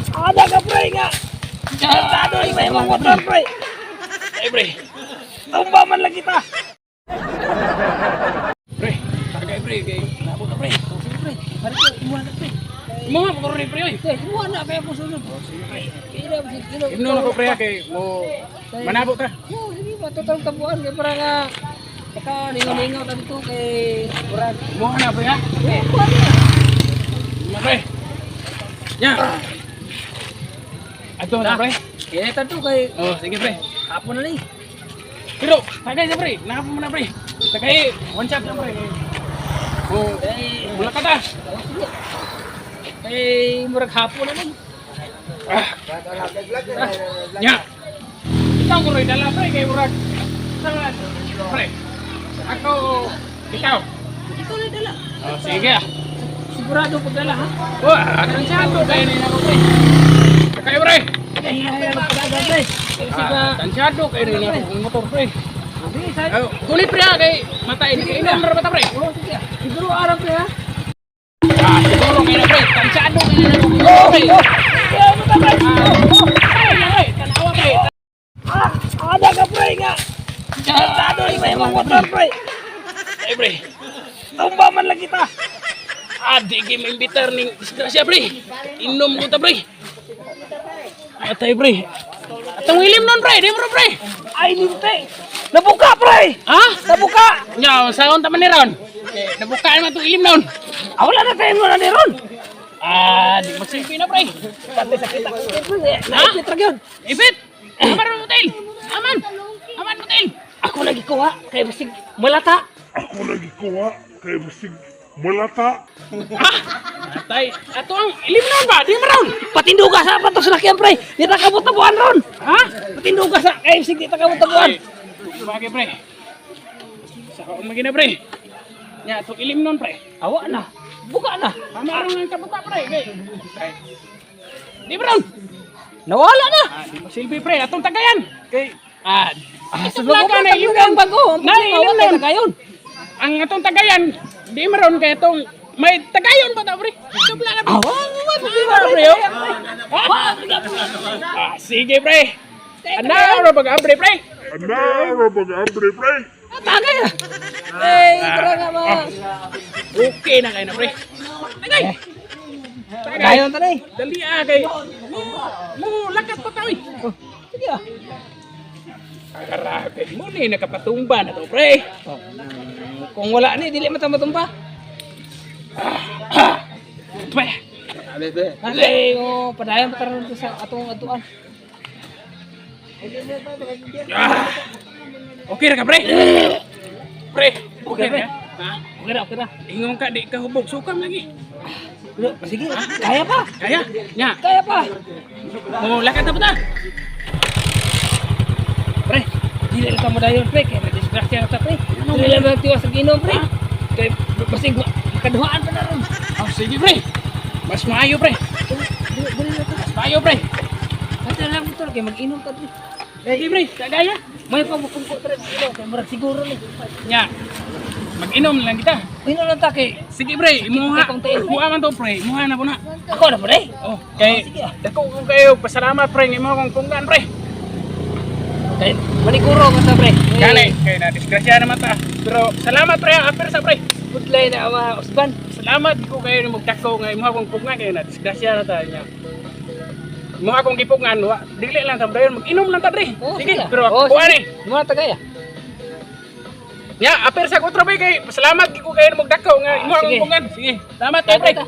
Ada ka, pre, nga. Dado ni may imong motor, pre. Ay, pre. Tumba man lang kita. Pre, tagay, pre, kay nabot na, pre. Oh, sige, pre. Balik ko, imuha na, pre. Mo nga motor ni, pre, oy. Pre, imuha na kaya ko sunod. Sige, pre. Kaya na, sige, Imno na ko, pre, ha, kay mo manabot ta. Oo, sige, matutang tabuan kay para nga baka lingaw-lingaw ta dito kay murag. Mo na, pre, ha. Eh, kuha na. Mo, pre. Nya. Ato na, pre. Kaya ta to kay Oh, sige, pre. hapon na ni. Pero tagay na, pre. Nahapon mo na, pre. Tagay, one shot na, pre. Oh, Eh, wala ka ta. oh, sige. Kay murag hapon na ni. Ah. Nya. Ikaw ko rin dala, pre, kay murag. Sa pre. Ako ikaw. Ikaw na dala. Oh, sige ah. Sigurado pagdala, ha. Oh, tansyado kayo ni ako, pre. Kaya, pre. Kaya pagdala, pre. Kay Ah, siga. tansyado kayo ni ako kung motor, pre. Sige, sa. Oh, kulit, pre, ah, kay matay ni kay inom ra ba ta, pre? Oh, sige. Siguro araw, pre, ha. Ah, siguro kayo na, pre. Tansyado kayo na ako kung motor, pre. Oh, kaya mo ta, pre. Ah, ay, pre, tanawa, pre. Ah, ada ka, pre, nga. Dado ni may imong motor, pre. Ay, pre. Tumba man lang kita. Ah, di kay maimbitar ning disgrasya, pre. Inom ko ta, pre. Atay, pre. Atong ilim nun, pre. Di mo ro, pre. Ay, linte. Nabuka, pre. Ha? Nabuka. Nya, saon ta man ni ron? Eh, nabukaan man itong ilim nun. Ah, wala na tayo mo na ni Ron. Ah, di magsilbi na, pre. Pati sa kita. Naipit ra gyud. Ipit! Aman ron, motel! Aman! Aman, motel! Ako lagi kuha kay basig malata. Ako lagi kuha kay basig malata. Ha? Atay, ato ang ilim nun ba? Di mo ron! Patinduga sa pato sa lakyan, pre. Di ta kabot tabuan ron. Ha? Patinduga sa kay basig di ta kabot tabuan. Ay, bagay, pre. Sa kaon magina, pre. Nya, atong ilim nun, pre. Awa na. Buka na. Tama ron ang kabuka, pre. Kay, ay. Di mo ron! Nawala na. Ah, di magsilbi, pre. Atong tagayan. Kay, ah, Ah, ito plaga na ilim ang nun. bago. Ang Na, problema, ilim wala nun. na kayon. Ang atong tagayan, di maron kay atong may tagayon ba ta, pre? Ito plaga, pre. Awa, wala Ah, pre, oh. Ah, sige, pre. Ana, ro pag abre, pre. Ana, ra pag-abre, pre. Tagay na. Eh, tara nga ma. Okay na kayo na, pre. Tagay. Tagay. Kayon ta ni. Dali ah kay. Mo lakas pa tayo. Oh, sige ah. Grabe, mo ni nakapatumba na to, pre. Oh, kung wala ni dili man ta matumba. Pre. Ay, oh, padayon pa taron sa atong atuan. Ah. Okay ra ka, pre? Pre, okay pre. ra. Ha? Okay ra, okay ra. Ingon ka di ka hubog sukam lagi. Pero, sige, kaya pa. Kaya? Nya. Kaya pa. Mo lakat na pa ta. Pre, dili lang ta mo dayon, pre, kay madisgrasya na ta, pre. Dili lang ta tiwas sa Ginoo, pre. Kay basig makaduhaan pa na ron. Oh, sige, pre. Mas maayo, pre. Dili dili lang ta. Mas maayo, pre. Kata lang motor kay mag-inom ta, pre. Sige, pre. Kagaya. May pa mo kungko, pre, mag-inom kay murag siguro ni. Nya. Mag-inom lang kita. Inom lang ta kay Sige, pre. Imuha. Imuha man to, pre. Imuha na po na. ako na, pre. Oh, kay Sige ah. dako ko kayo pasalamat, pre, nimo akong punggan, pre. Kay maniguro man ta, pre. Gani kay na disgrasya naman ta. Pero salamat, pre, apir sa, pre. Budlay na ama usban. Salamat ko kayo ni magdako nga imo akong punggan kay na disgrasya na ta niya. Imo akong gipungan, wa dili lang ta dayon mag-inom lang ta, pre. Oh, Sige, ah. pero Oh, kuha sige. ni. Mo na tagaya. Nya, apir sa kutro, pre, kay salamat ko kayo ni magdako nga imo Ah, akong sige. punggan. Sige, salamat kay, pre. Tagay ta.